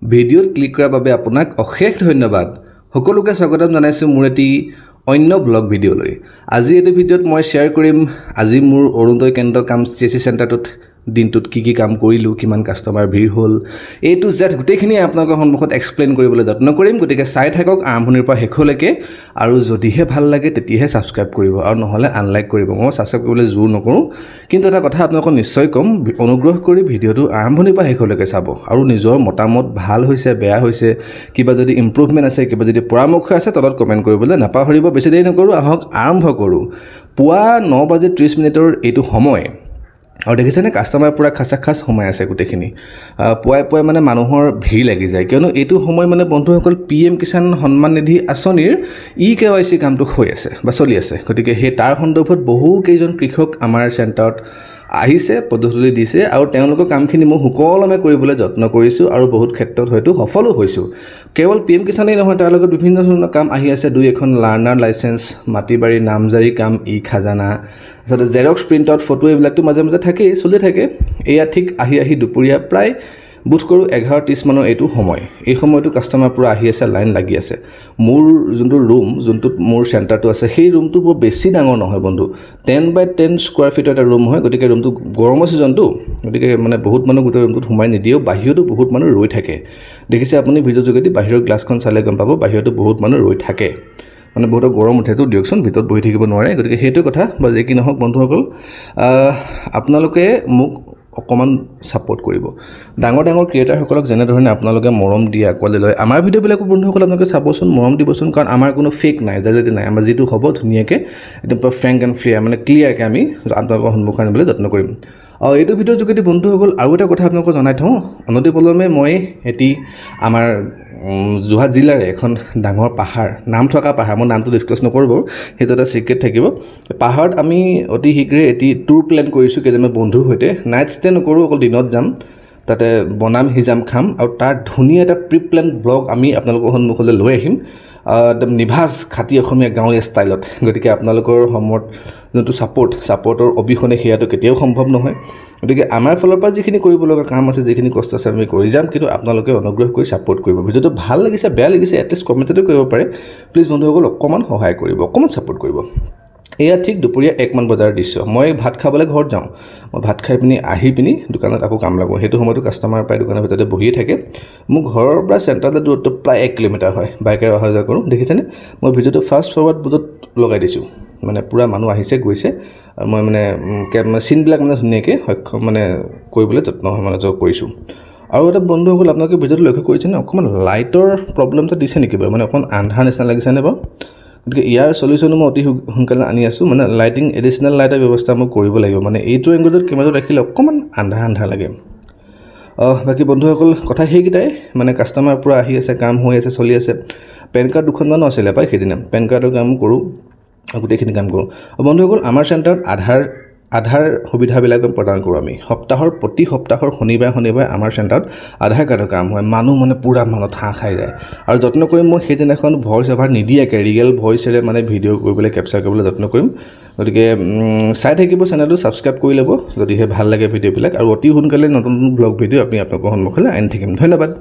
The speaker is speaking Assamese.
ভিডিঅ'ত ক্লিক কৰাৰ বাবে আপোনাক অশেষ ধন্যবাদ। সকলোকে স্বাগতম জনাইছোঁ মোৰ এটি অন্য ব্লগ ভিডিঅ'লৈ। আজি এইটো ভিডিঅ'ত মই শ্বেয়াৰ কৰিম আজি মোৰ অৰুণোদয় কেন্দ্ৰ কাম, চিএছচি চেণ্টাৰটোত দিনটোত কি কি কাম কৰিলোঁ, কিমান কাষ্টমাৰ ভিৰ হ'ল, এ টু জেড গোটেইখিনি আপোনালোকৰ সন্মুখত এক্সপ্লেইন কৰিবলৈ যত্ন কৰিম। গতিকে চাই থাকক আৰম্ভণিৰ পৰা শেষলৈকে আৰু যদিহে ভাল লাগে তেতিয়াহে ছাবস্ক্ৰাইব কৰিব আৰু নহ'লে আনলাইক কৰিব। মই ছাবস্ক্ৰাইব কৰিবলৈ জোৰ নকৰোঁ, কিন্তু এটা কথা আপোনালোকক নিশ্চয় ক'ম, অনুগ্ৰহ কৰি ভিডিঅ'টো আৰম্ভণিৰ পৰা শেষলৈকে চাব আৰু নিজৰ মতামত, ভাল হৈছে, বেয়া হৈছে, কিবা যদি ইম্প্ৰুভমেণ্ট আছে, কিবা যদি পৰামৰ্শ আছে, তলত কমেণ্ট কৰিবলৈ নাপাহৰিব। বেছি দেৰি নকৰোঁ, আহক আৰম্ভ কৰোঁ। পুৱা 9 বাজি 30 মিনিটৰ এইটো সময় আৰু দেখিছেনে, কাষ্টমাৰ পূৰা খাচা খাচ সোমাই আছে গোটেইখিনি। পুৱাই পুৱাই মানে মানুহৰ ভিৰ লাগি যায়, কিয়নো এইটো সময় মানে বন্ধুসকল, পিএম কিষাণ সন্মান নিধি আঁচনিৰ ই কেৱাইচি কামটো হৈ আছে বা চলি আছে। গতিকে সেই তাৰ সন্দৰ্ভত বহুকেইজন কৃষক আমাৰ চেণ্টাৰত আহিছে, পদূলি দিছে আৰু তেওঁলোকৰ কামখিনি মই সুকলমে কৰিবলৈ যত্ন কৰিছোঁ আৰু বহুত ক্ষেত্ৰত হয়তো সফলো হৈছোঁ। কেৱল পিএম কিষাণেই নহয়, তাৰ লগত বিভিন্ন ধৰণৰ কাম আহি আছে। দুই এখন লাৰ্ণাৰ লাইচেঞ্চ, মাটি বাৰীৰ নামজাৰি কাম, ই খাজানা, তাৰপিছতে জেৰক্স, প্ৰিণ্ট আউট, ফটো, এইবিলাকতো মাজে মাজে থাকেই, চলি থাকে। এয়া ঠিক আহি আহি দুপৰীয়া প্ৰায় বোধ কৰোঁ 11:30 মানৰ এইটো সময়। এই সময়টো কাষ্টমাৰ পূৰা আহি আছে, লাইন লাগি আছে। মোৰ যোনটো ৰুম, যোনটোত মোৰ চেণ্টাৰটো আছে, সেই ৰুমটো বৰ বেছি ডাঙৰ নহয় বন্ধু। 10 বাই 10 স্কুৱাৰ ফিটৰ এটা ৰুম হয়। গতিকে ৰুমটো গৰমৰ ছিজনটো, গতিকে মানে বহুত মানুহ গোটেই ৰুমটোত সোমাই নিদিয়েও, বাহিৰতো বহুত মানুহ ৰৈ থাকে। দেখিছে আপুনি ভিডিঅ'ৰ যোগেদি, বাহিৰৰ গ্লাছখন চালে গম পাব, বাহিৰতো বহুত মানুহ ৰৈ থাকে। মানে বহুতৰ গৰম উঠেতো দিয়কচোন, ভিতৰত বহি থাকিব নোৱাৰে। গতিকে সেইটো কথা বা যি কি নহওক বন্ধুসকল, আপোনালোকে মোক অকণমান ছাপোৰ্ট কৰিব। ডাঙৰ ডাঙৰ ক্ৰিয়েটাৰসকলক যেনেধৰণে আপোনালোকে মৰম দিয়ে, আঁকোৱালি লয়, আমাৰ ভিডিঅ'বিলাকো বন্ধুসকল আপোনালোকে চাবচোন, মৰম দিবচোন। কাৰণ আমাৰ কোনো ফেক নাই, জালিয়াতি নাই। আমাৰ যিটো হ'ব ধুনীয়াকৈ একদম পূৰা ফ্ৰেংক এণ্ড ফ্ৰী, মানে ক্লিয়াৰকৈ আমি আপোনালোকৰ সন্মুখত আনিবলৈ যত্ন কৰিম। আৰু এইটো ভিডিঅ'ৰ যোগেদি বন্ধুসকল আৰু এটা কথা আপোনালোকক জনাই থওঁ। অনতিপলমে মই এটি আমাৰ যোৰহাট জিলাৰে এখন ডাঙৰ পাহাৰ, নাম থকা পাহাৰ, মই নামটো ডিছকাছ নকৰোঁ বাৰু, সেইটো এটা ছিক্ৰেট থাকিব। পাহাৰত আমি অতি শীঘ্ৰে এটি টুৰ প্লেন কৰিছোঁ কেইজনমান বন্ধুৰ সৈতে। নাইট ষ্টে নকৰোঁ, অকল দিনত যাম। তাতে বনাম, সিজাম, খাম আৰু তাৰ ধুনীয়া এটা প্ৰি প্লেন ব্লগ আমি আপোনালোকৰ সন্মুখলৈ লৈ আহিম, একদম নিভাঁজ খাটি অসমীয়া গাঁৱলীয়া ষ্টাইলত। গতিকে আপোনালোকৰ সময়ত যোনটো ছাপৰ্ট, ছাপৰ্টৰ অবিহনে সেয়াটো কেতিয়াও সম্ভৱ নহয়। গতিকে আমাৰ ফালৰ পৰা যিখিনি কৰিব লগা কাম আছে, যিখিনি কষ্ট আছে, আমি কৰি যাম, কিন্তু আপোনালোকে অনুগ্ৰহ কৰি ছাপৰ্ট কৰিব। ভিডিঅ'টো ভাল লাগিছে, বেয়া লাগিছে, এটলিষ্ট কমেণ্টতে কৰিব পাৰে। প্লিজ বন্ধুসকল, অকণমান সহায় কৰিব, অকণমান ছাপৰ্ট কৰিব। এয়া ঠিক দুপৰীয়া 1মান বজাৰ দৃশ্য। মই ভাত খাবলৈ ঘৰত যাওঁ। মই ভাত খাই পিনি আহি পিনি দোকানত আকৌ কাম লাগোঁ। সেইটো সময়তো কাষ্টমাৰ প্ৰায় দোকানৰ ভিতৰতে বহিয়ে থাকে। মোৰ ঘৰৰ পৰা চেণ্টাৰলৈ দূৰত্ব প্ৰায় 1 কিলোমিটাৰ হয়। বাইকেৰে অহা যোৱা কৰোঁ। দেখিছেনে, মই ভিডিঅ'টো ফাষ্ট ফৰৱাৰ্ড মোডত লগাই দিছোঁ। মানে পূৰা মানুহ আহিছে, গৈছে আৰু মই মানে চিনবিলাক মানে ধুনীয়াকৈ সক্ষম মানে কৰিবলৈ যত্ন মানে কৰিছোঁ। আৰু এটা বন্ধুসকল, আপোনালোকে ভিডিঅ'টো লক্ষ্য কৰিছেনে, অকণমান লাইটৰ প্ৰব্লেম এটা দিছে নেকি বাৰু? মানে অকণমান আন্ধাৰ নিচিনা লাগিছেনে বাৰু? গতিকে ইয়াৰ চলিউশ্যনো মই অতি সোনকালে আনি আছোঁ। মানে লাইটিং, এডিশ্যনেল লাইটৰ ব্যৱস্থা মই কৰিব লাগিব। মানে এইটো এংগলত কেমেৰাটো ৰাখিলে অকণমান আন্ধাৰ আন্ধাৰ লাগে। বাকী বন্ধুসকল, কথা সেইকেইটাই। মানে কাষ্টমাৰ পূৰা আহি আছে, কাম হৈ আছে, চলি আছে। পেন কাৰ্ড দুখনমানো আছিলে পাই সেইদিনা, পেন কাৰ্ডৰ কামো কৰোঁ, গোটেইখিনি কাম কৰোঁ। আৰু বন্ধুসকল, আমাৰ চেণ্টাৰত আধাৰ সুবিধাবিলাক প্ৰদান কৰোঁ আমি। সপ্তাহৰ প্ৰতি সপ্তাহৰ শনিবাৰে শনিবাৰে আমাৰ চেণ্টাৰত আধাৰ কাৰ্ডৰ কাম হয়। মানুহ মানে পূৰা মানুহ ঠাহ খাই যায়। আৰু যত্ন কৰিম মই সেইদিনাখন ভইচ অভাৰ নিদিয়াকৈ ৰিয়েল ভইচেৰে মানে ভিডিঅ' কৰিবলৈ, কেপচাৰ কৰিবলৈ যত্ন কৰিম। গতিকে চাই থাকিব, চেনেলটো ছাবস্ক্ৰাইব কৰি ল'ব যদিহে ভাল লাগে ভিডিঅ'বিলাক। আৰু অতি সোনকালে নতুন নতুন ব্লগ ভিডিঅ' আমি আপোনালোকৰ সন্মুখলৈ আনি থাকিম। ধন্যবাদ।